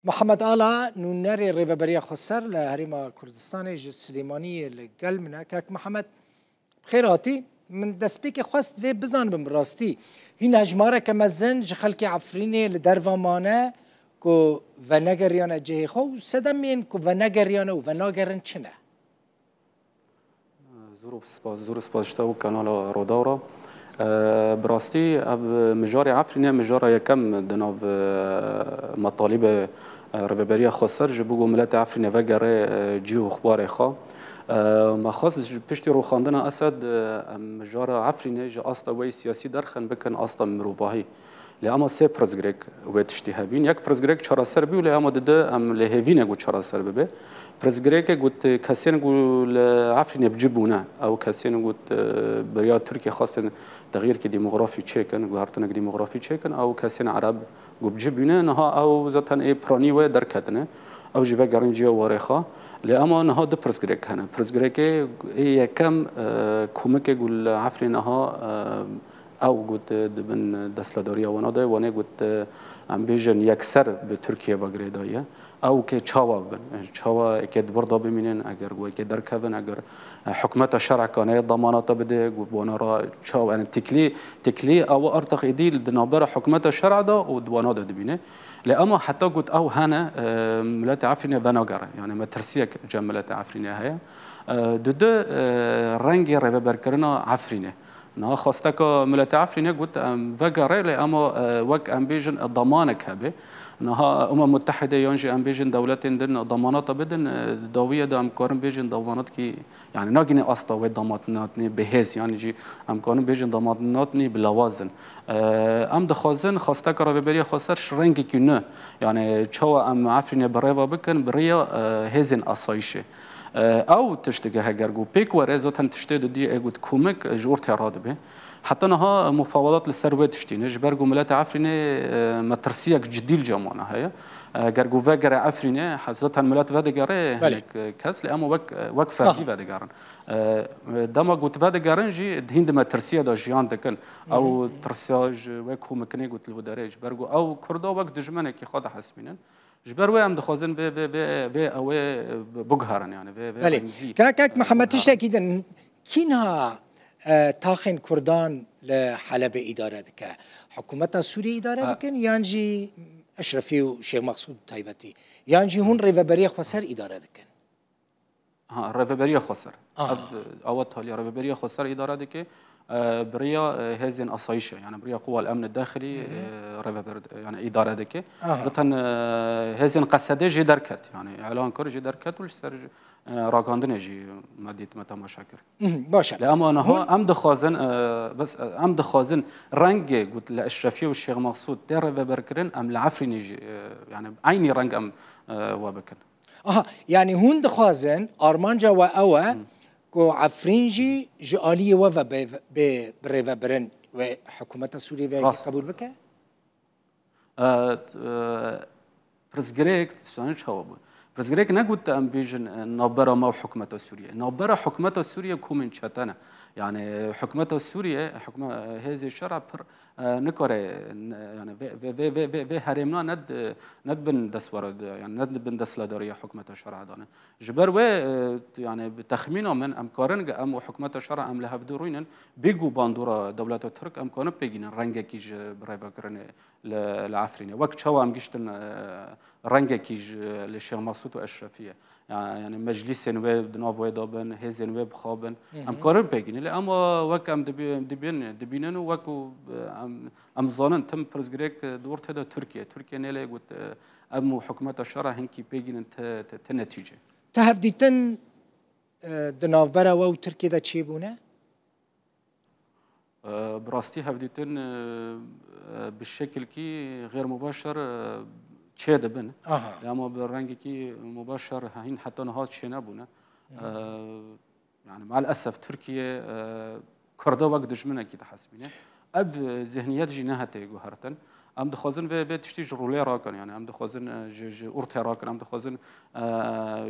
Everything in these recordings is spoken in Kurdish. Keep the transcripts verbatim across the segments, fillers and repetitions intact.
Mihemed Ala, nûnerê Rêveberiya Xweser li Herêma Kurdistanê ji Silêmaniyê li gel min e. Kak Mihemed, bi xêr hatî. Min destpêkê xwest vê bizanibim, bi rastî hîn hejmareke mezin ji xelkê Efrînê li derve mane ku venegeriyane cihê xwe û sedemên ku venegeriyane û venagerin çi ne? Zor û spas, zor û spas ji te û kanala Rodawra. E, bi rastî ev mijarê Efrînê mijara yekem di nav, e, metalîbê, e, Rêveberiya Xweser ji bo ku miletê Efrînê vegere, e, cî û xwarê xwe. E, me xwest ji piştî rûxandina Esed, e, em mijara Efrînê ji asta wê siyasî derxin bikin asta mirovahî. Lê ema sê pirsgirêk wê tiştî hebîn. Yek pirsgirêk çareser bî û lê ema dide em lê hêvî ne ku çareser bibe. Pirsgirêkê got kesên ku li Efrînê bi cî bûne, ew kesên got, e, beriya Tirkiye xwestin texyîrkî demografî çêkin, guhertinek demografî çêkin, ew kesên Ereb ku bi cî bûne, niha ew zaten ê piranî wê derketine. Ew jî vegerin cîya warê xwe. Lê ema niha du pirsgirêk hene. Pirsgirêkê ê yekem, e, komikê ku li Efrînê niha, e, Ew got, e, di bin desthilatdariya wana de, wanê got, e, em bêjin yekser bi Tirkiye ve girêdayî ye. Ew ke çawa bibin? Çawa eke di wir de bimînin, eger weke derkevin, eger, e, hikûmeta şer'ekane damanata bide, got wana ra çawa, yani tiklî, tiklî ew artix êdî di navbera hikûmeta şer'a de û di wana de dibîne. Lê ema heta got ew hene, e, miletê Efrînê venagere. Yani metirsiyek cem miletê Efrînê heye. E, dide, e, rengê rêveberkirina Efrînê. Niha xwesteka miletê Efrînê got, em vegerê, lê ema, e, wek em bêjin, e, damanek hebe. Niha Umem Mutehide yan jî em bêjin dewletên din damanata bidin, e, di dawiyê de em karin bêjin damanatkî, yani nagîne asta wê damanatnê bi hêz, yani jî em karin bêjin damanatnê bi lawaz in. E, em dixwazin xwesteka Rêveberiya Xweser ji rengekî nû, yani çawa em Efrînê bi rêva bikin, bi riya, e, hêzên asayîşê. E, ew tişt digihe ger ku pêk were, zaten tiştê didî ê got komik ji ortê radibe. Heta niha mufawedat li ser wê tiştî ne. Ji ber ku mileta Efrînê, e, metirsiyek cidî li cem wana heye. E, ger ku vegere Efrînê, he, zaten milet vedigere Belê. hinek, e, kes, lê ema wek, e, wek ferdî Aha. vedigerin. E, dema ku tu vedigerin jî hîn di metirsiyê de jiyan dikin. Ew tirsiya ji wê komikinê ku li derê ji ber ku ew Kurda wek dijmenekî xwe dihesibînin. Ji ber wê em dixwazin vê, vê, vê, vê ew ê, e, biguherin, yani vê, vê Belê. rengî, Kak, kak e, Mihemed, biguherin. tiştekî din, kî niha, e, taxên Kurdan li Helebê îdare dike? Hikûmeta Sûriyê îdare Ha. dikin yan jî Eşrefî û Şêx Mexsûd bi taybetî? Yan jî hûn Rêveberiya Xweser îdare dikin? Ha, Rêveberiya Xweser. Aha. Ev, e, awa taliya Rêveberiya Xweser îdare dike. E, biriya, e, hêzên asayîşe, yani biriya Quwal Emni Dexilî, Hı hı. e, rêveber, yani îdare dike. Aha. Zaten, e, hêzên Qesedê jê derket, yani îlan kir jê derket û li ser, e, ragandinê jî me dît, me temaşe kir. Hı hı, baş e. Lê ema niha Hûn em dixwazin, e, bes, e, em dixwazin rengê got li Eşrefî û Şêx Mexsûd tê rêveberkirin, em li Efrînê jî, e, yani eynî reng em, e, we bikin. Aha, yani hûn dixwazin, armanca we ew e Hmm. ku Efrîn jî ji aliyê we ve bê, bê birêvebirin wê hikûmeta Sûriyê vê yekê Rast. qebûl bike? E, t-, e, pirsgirêk tiştanî çawa bû? Pirsgirêk ne got em bêjin, e, navbera me û hikûmeta Sûriyê. Navbera hikûmeta Sûriyê komên çete ne. Yani hikûmeta Sûriyê, hikûme-, hêzê şera pir, e, nikare, ne, yani vê, vê, vê, vê, vê, vê herêmna ne di, ne di bin destwara de, yani ne di bin desthilatdariya hikûmeta şera de ne. Ji ber wê, e, yani bi texmîna min em karin ge em û hikûmeta şera em li hevdu rûnin, bê ku bandora dewleta Tirk em karin pêgînin rengekî ji birêvekirinê li, li Efrînê. Wek çawa em giştin, e, rengekî ji, li Şêx Mesûd û Eşrefiyê. Ya-, yani meclîsên wê di nav wê de bin, hêzên wê bixabin. Hı hı. Em karin pêgînin. Lê ema wek em dibi-, dibin-, dibînin û wek ku, e, em, em zanin tim pirsgirêk, e, di ortê de Tirkiye. Tirkiye nêlê got, e, em û hikûmeta şera hinkî pêgînin ti, ti, ti netîce. Te hevdîtin, e, di navbera we û Tirkiye de çêbûne? E, bi rastî hevdîtin, e, e, bi şekilkî xêr mubaşer, e, çê dibin. Aha. Lê ama bi rengekî mubaşer hîn heta niha çê nebûne. Hı. E, yani maalesef Tirkiye, e, Kurda wek dijminekî dihesibîne. Ev zihniyet jî nehatiye guhertin. Em dixwazin vê, vê tiştî ji rolê rakin, yani em dixwazin, e, ji, ji ortê rakin, em dixwazin, e,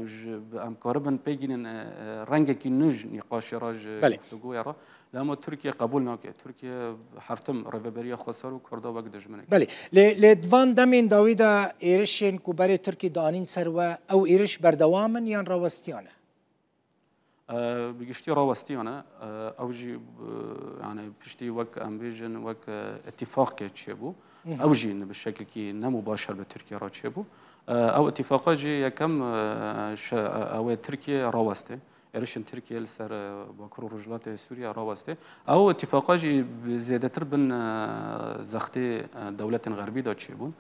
ji, em karibin pêgînin, e, e, rengekî nû ji nîqaşê re, ji Belê. Guftûgoyê re. Lê hema Tirkiye qebûl nake. Tirkiye her tim rêveberiya xweser û Kurda wek dijminek. Belê. Lê, lê di van demên dawî de êrişên ku berê Tirkî dianîn ser we, ew êriş berdewam in yan rawestiyane? E, bi giştî rawestiyane. E, ew jî, e, yani piştî wek em bêjin, wek, e, îtîfaqkê çêbû. Hı hı. Ew jî bi şekilkî ne mubaşer bi Tirkiye re çêbû. E, ew îtîfaqa jî yekem, e, şe-, e, ew ê Tirkiye rawestê. Êrişên Tirkiye li ser, e, Bakur û Rojhilatê Sûriye rawestê. Ew îtîfaqa jî bi zêdetir bin, e, zextê, e, dewletên xerbî de çêbûn.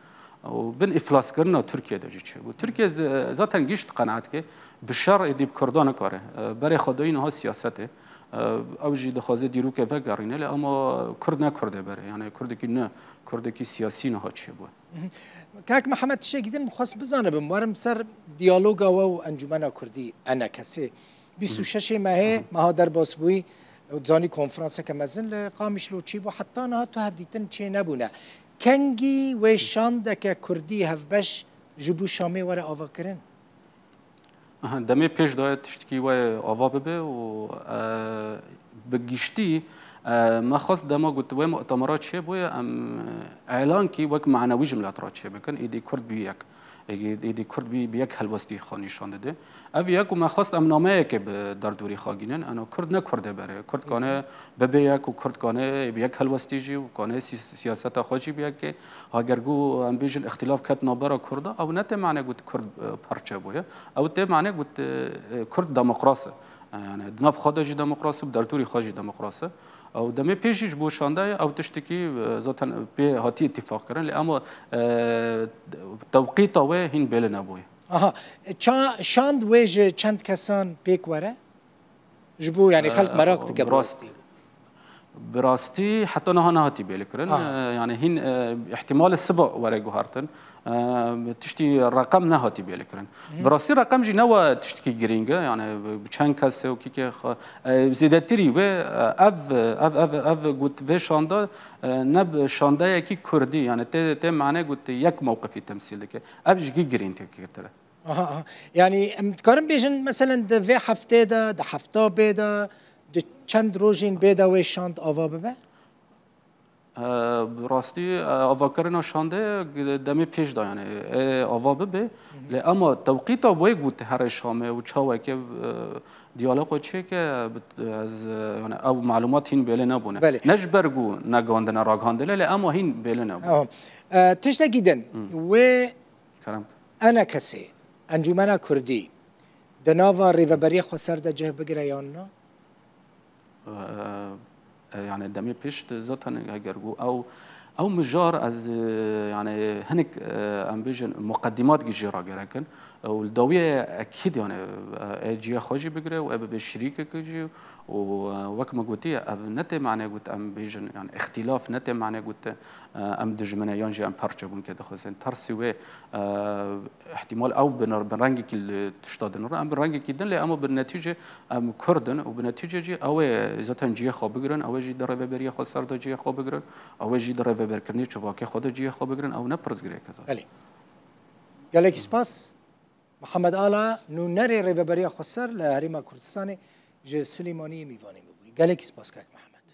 Û bin îflaskirina Tirkiye de jî çêbû. Tirkiye z-, zaten gişt qenaetke bi şer êdî bi Kurda nikare. E, berê xwe dayî niha siyasetê. E, ew jî dixwaze dîrokê vegerîne, lê ama Kurd ne Kurdê berê. Yani Kurdekî ne, Kurdekî siyasî niha çêbû. Kak Mihemed, tiştekî din xwest bizanibim, werim ser diyaloga we û Encûmena Kurdî, E N K S'ê. Bîst û şeşê mehê, meha derbas bûyî û zanî konferanseke mezin li Qamişlo çêbû, heta niha tu hevdîtin çênebûne. Kengî wê şandeke Kurdî hevbeş ji bo Şamê were avakirin? Aha, demê pêş daye tiştekî wê ava bibe û, e, bi giştî, e, me xwest dema got wê mu'temera çêbûye, em, e, elan kî wek manewî ji milet re çêbikin, êdî Kurd bî yek. Êdî, êdî Kurd bî, bi yek helwestî xwe nîşan dide. Ev yek û me xwest em nameyekê bi derdorî xwe gînin. Eno Kurd ne Kurdê berê. Kurd kane bibe yek û Kurd kane bi yek helwestî jî û kane si-, siyaseta xwe jî bi yekê. Hager ku em bêjin îxtîlaf ket navbera Kurda, ew ne tê mane ku Kurd, e, parçe bûye. Ew tê mane ku, e, Kurd demokras e. E, yani di nav xwe de jî demokras e, bi derdorî xwe jî demokras e. Ew demê pêş jî ji bo şandeyê ew tiştekî, e, zaten pê hatiye îtîfaq kirin, lê ama, e, tewqîta wê hîn bêle nebûye. Aha. Ça-, şand wê ji çend kesan pêk were? Ji bo, yani, xelk meraq dike bi rastî. Bi rastî heta niha nehatî bêle kirin. Aha. E, yani hîn, e, ihtimal e siba were guhartin. E, tiştî reqem nehatî bêle kirin. Hı. Bi rastî reqem jî ne wa tiştekî girîng e. Yani bi, bi çend kes e û kî kê xwe, e, zêdetirî wê, e, ev, ev, ev, ev got vê şanda, e, ne bi şandeyekî Kurdî, yani tê, tê mane got yek mewqifî temsîl dike. Ev ji kî girîngtir e. Aha, aha. Yani, em dikarin bêjin, meselen, di vê heftê de, di hefta bê de, di çend rojên bê de wê şand ava bibe? E, bi rastî, e, avakirina şandê demê pêş de, yani, e, ava bibe. Hı hı. Lê ama tewqîta wê got herê Şamê û çaweke, e, diyalogo çêke, bi, ez, e, yani, ew malumat hîn bêle nebûne. Belê. Ne ji ber ku negandine, ragandine, lê ama hîn bêle nebûne. Aha. E, tiştekî din, Hı. wê Kerem. E N K S'ê, Encûmena Kurdî, di nava Rêveberiya Xweser de cih bigire yan na? E, e, yani demê pêş de zaten eger ku ew, ew mijar ez, e, yani hinek, e, em bêjin muqedîmat jî ragerek in. E, û li dawiyê ekîd yani, e, e cihê xwe jî bigire û e bibe şirîkek jî û, e, wek me gotî ev ne tê mane got em bêjin yani îxtîlaf ne tê mane got, e, em dijmine yan jî em parçebûnke dixwazin. Tersî wê, e, ihtimal ew bi, bi rengekî li tişta din re, em bi rengekî din lê ema bi netîce em Kurd in û bi netîce jî ew ê zaten cihê xwe bigirin, ew ê jî di rêveberiya xweser de cihê xwe bigirin, ew ê jî di rêveberkirinê civakê xwe de cihê xwe bigirin, ew ne pirsgirêk e zaten. Belê. Gelekî spas. Mihemed Ala, nûnerê Rêveberiya Xweser li Herêma Kurdistanê ji Silêmaniyê mîvanê min bûyî. Gelekî spas kak Mihemed.